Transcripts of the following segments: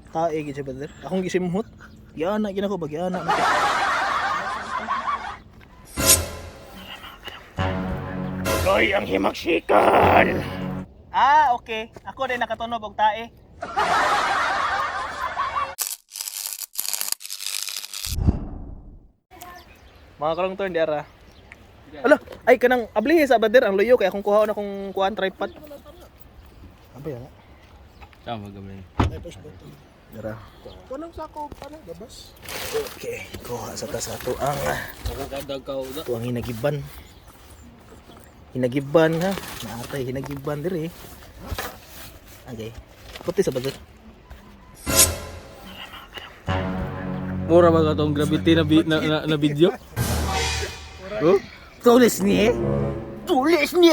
Tae gid siya, brother. Akong gisimhot. Giana gid ako ba giana na ko. Koy ang himaksikan. Ah, okay. Ako din nakatunog og tae. Mga karong turn di ara. Ala, ay kanang ablihi sa brother ang luyo kay akong kuhaon akong kuan tripod. Abay ana. Tama gamay. Ay, push button. Dara. Kanang sako, ano, gabas? Okay, kuha sa ta sa ato ang Ako kadag ka uda. ato ang hinagiban. Hinagiban ha. Naatay hinagiban diri. Okay. Puti sa brother. Mura ba katong gravity na, na, na, na video? Oh? Tulis ni. Tulis ni.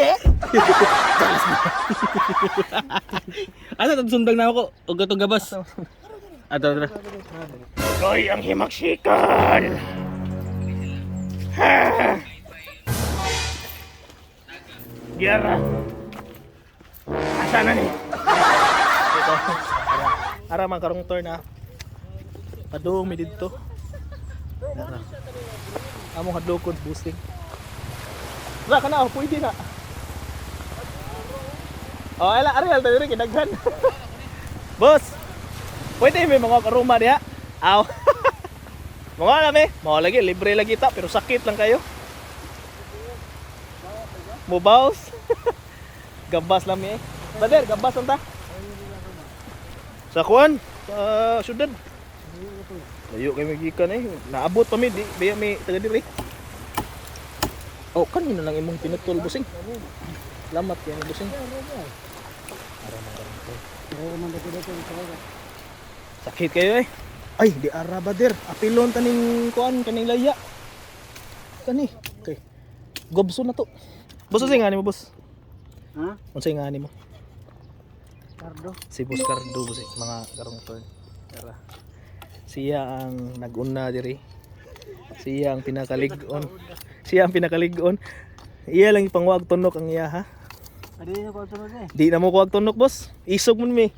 Asa tong sundang na ako og katong gabas. Ato tara. Koy ang himaksikan. Ha. Gyara. Asa na ni? Ito. Ara, ara man karong turn ha. Padung mi didto. Ara. Among hadlokon boosting. Ra kana oh, pwede na. Oh, ala Ariel tayo rin kinaghan. Boss. Pwede may mga aroma diha. Aw. Mga alam eh. Mga lagi, libre lagi ta, pero sakit lang kayo. Mubaws. Gabas lang mi eh. Bader, gabas lang ta. Sa kuan, sa syudad. Layo kay magikan eh. Naabot pa mi, di biya mi taga diri. Oh, kanina lang imong pinutol, busing. Salamat yan, busing. Sakit kayo eh. Ay, di ara bader. Apilon taning kuan kaning laya. Kani. Okay. Gobso na to. Boss, unsay ngani mo, boss? Ha? Unsay ngani mo? Cardo. Si Boss Cardo, boss eh. Mga karong turn. Tara. Siya ang nag-una diri. Siya ang pinakalig-on. Siya ang pinakalig-on. Iya lang ipangwag tunok ang iya ha. Adi na ko sunod eh. Di na mo kuwag tunok, boss. Isog mo mi.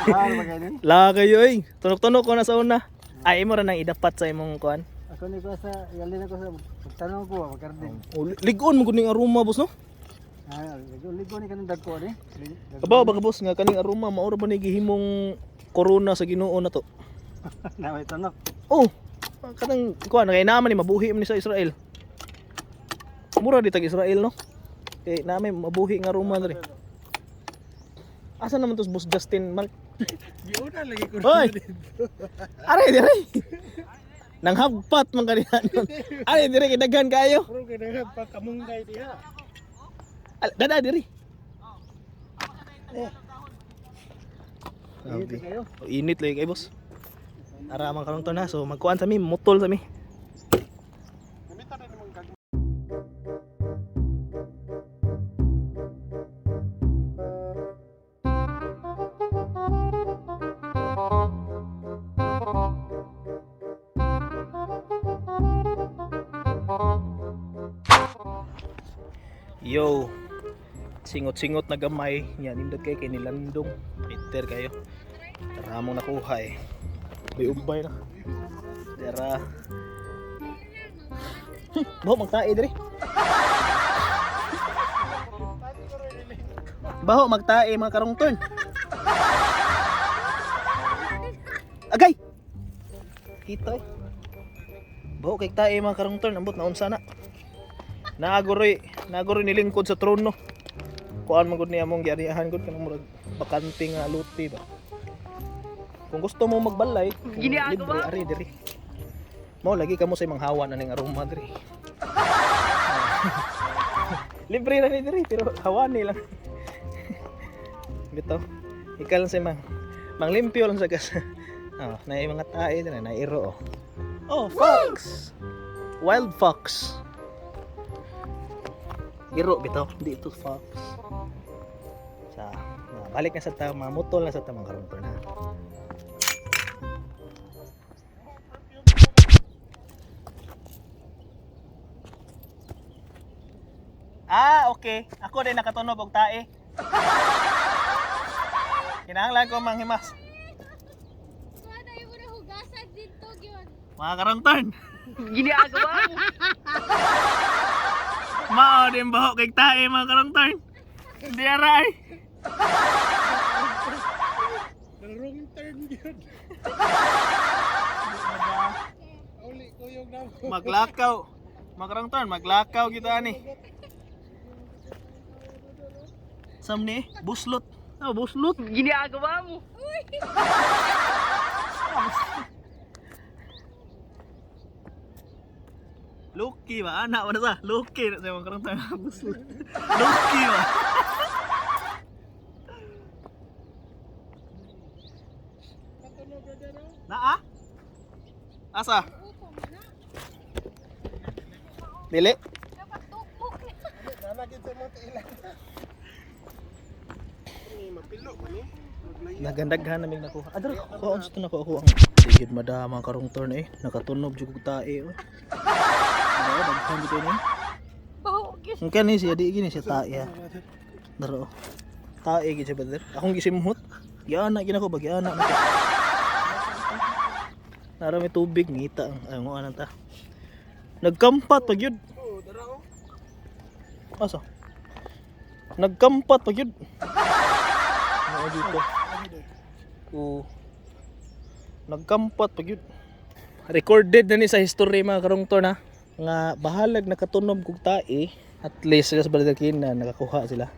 Ah, magaling. La kayo eh. Tunok-tunok ko na sa una. Ay, imo ra nang idapat sa imong kuan. Ako ni ko sa, yalin ako sa, pagtanong ko, magkarding. Oh, ligon mo gud ning aroma, boss, no? Ah, ligo, ligo ni kanang dagko ni. Kabaw ba ka, boss, nga kaning aroma maura ba ni gihimong corona sa Ginoo na to? Na may tanok. Oh, kanang kuan kay naman ni mabuhi man ni sa Israel. Mura di tag Israel, no? Kay nami mabuhi nga aroma diri. Asa naman to si Boss Justin Mark? Giuna lagi ko. Hoy! Are dire. Nang hagpat man kanina nun. Are dire kay daghan kayo. Pero kay daghan pa kamunggay diha. Dada diri. Eh. Grabe. Init kayo. Oh, init lagi kay boss. Ara man karon to na so magkuan sa mi, mutol sa mi. Yo. Singot-singot na gamay. Yan, nindot kay kay nilandong. Peter kayo. Tara mong nakuha eh. May umbay na. Tara. Baho magtae diri. Baho magtae mga karungton. Agay. Kita eh. Baho kay tae mga karungton, ambot naunsa na. Naagoroy, naagoroy nilingkod sa trono. Kuan man gud niya mong giarihan gud kanang murag bakante nga luti ba. Kung gusto mo magbalay, kung libre ari diri. Mao lagi kamo sa imong hawa na ning aroma diri. Libre ra ni diri pero hawani lang. Bitaw. Ikaw lang sa imong manglimpyo lang sa gas. Oh, na mga tae diri na iro oh. Oh, fox. Wild fox. Iro bitaw, di ito fox. Sa na, balik na sa ta, mamutol na sa ta mga karungtol na. Ah, okay. Ako din nakatunog og tae. Kinahanglan ko manghimas. Kuha na yung una hugasan dito yun. Mga karangtan. Ginagawa mo. Mao din baho kay tae, mga karangtan. Hindi aray. Wrong turn yun. Uli ko yung namo. Maglakaw. Mga karangtan, maglakaw kita ani. Sam ni buslot. Ah, buslot. Ginagawa mo. Lucky ba? Anak ba na sa? Lucky na sa mga karangtan. Buslot. Lucky ba? Naa? Asa? Upo mo na. Dili. Dapat tukok na. Nalagin sa mga tiilan. Mapilo ko ni. Nagandaghan na mig nakuha. Adro, kuha unsa to nako ako ang sigid madama karong turn eh. Nakatunob jud kog tae oy. Dara daghan jud ni. Baho gyud. Ang kani siya di gini siya tae ha. Dara oh. Tae gid siya brother. Akong gisimhot. Giana gid ako ba giana na ko. Nara may tubig ngita ang ay mo anang ta. Nagkampat pag yun. Oh, dara oh. Asa? Nagkampat pag yun. Oo dito. Oo. Nagkampat pag yun. Recorded na ni sa history, mga karungton ha. Nga bahalag nakatunob kog tae. At least sila sa Baldakina nakakuha sila.